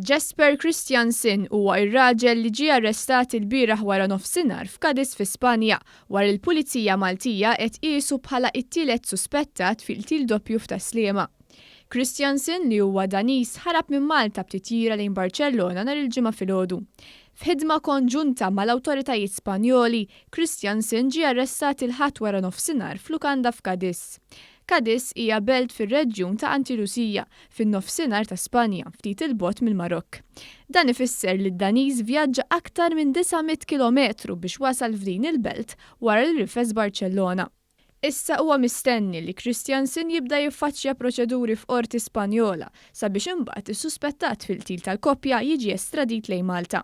Jesper Kristiansen huwa r-raġel li ġie arrestat ilbieraħ waranofsinhar f'Cadiz fi Spanja wara li l-Pulizija Maltija qed tqiesu bħala t-tielet suspettat fi qtil doppju f'Tas-Sliema. Kristiansen, li huwa Daniż, ħarab minn Malta b'titjira lejn Barċellona nhar il-Ġimgħa filgħodu. F'ħidma konġunta mal-awtoritajiet Spanjoli, Kristiansen ġie arrestat il-Ħadd waranofsinhar f'lukanda f'Cadiz. Cadiz hija belt fir-reġjun ta' Antilusija, fin-nofsinhar ta' Spanja, ftit 'il bogħod mill-Marokk. Dan ifisser li d-Daniż vjaġġa aktar minn 900 kilometru biex wasal f'din il-belt wara li rifes Barċellona. Issa huwa mistenni li Kristiansen jibda jiffaċċja proċeduri f'qorti Spanjola sabiex imbagħad is-suspettat fil-qtil tal-koppja jiġi estradit lejn Malta.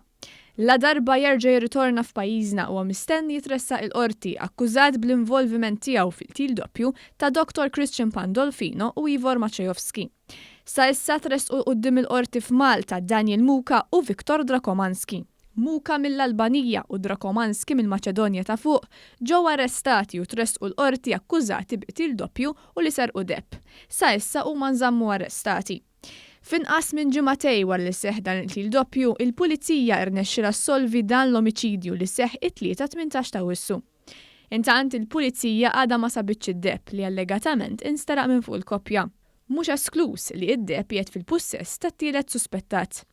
Ladarba jerġa' jirritorna f'pajjiżna huwa mistenni jitressaq il-Qorti akkużat bl-involviment tiegħu fil-qtil doppju ta' Dottor Christian Pandolfino u Ivor Maciejowski. Sa issa tressqu quddiem il-Qorti f'Malta Daniel Muka u Viktor Drakomanski. Muka mill-Albanija u Drakomanski mill-Maċedonja ta' Fuq ġew arrestati u tressqu l-Qorti akkużati bi qtil doppju u li serqu deheb. Sa issa huma nżammu arrestati. F'inqas minn ġimagħtej wara li seħħ dan il-qtil doppju, il-Pulizija rnexxilha ssolvi dan l-omiċidju li seħħ it-Tlieta 18 t'Awwissu. Intant, il-Pulizija għadha ma sabitx id-deheb li allegatament insteraq minn fuq il-koppja. Mhux eskluż li id-deheb qiegħed fil-pussess tat-tielet suspettat.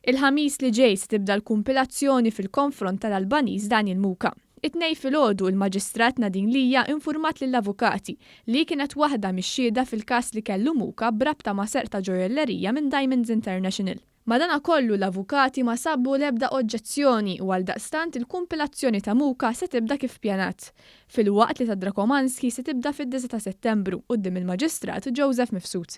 Il-Ħamis li ġej se tibda l-kumpilazzjoni fil-konfront tal-Albaniż Daniel Muka. It-Tnejn filgħodu il-Maġistrat Nadine Lia infurmat lill-avukati li hi kienet waħda mix-xhieda fil-każ li kellu Muka b'rabta ma' serq ta' ġojjellerija minn Diamonds International. Madanakollu l-avukati ma sabu l-ebda oġġezzjoni u għaldaqstant il-kumpilazzjoni ta' Muka se tibda kif pjanat. Filwaqt li ta' Drakomanski se tibda fid-disgħa ta' Settembru quddiem il-Maġistrat Joseph Mifsud.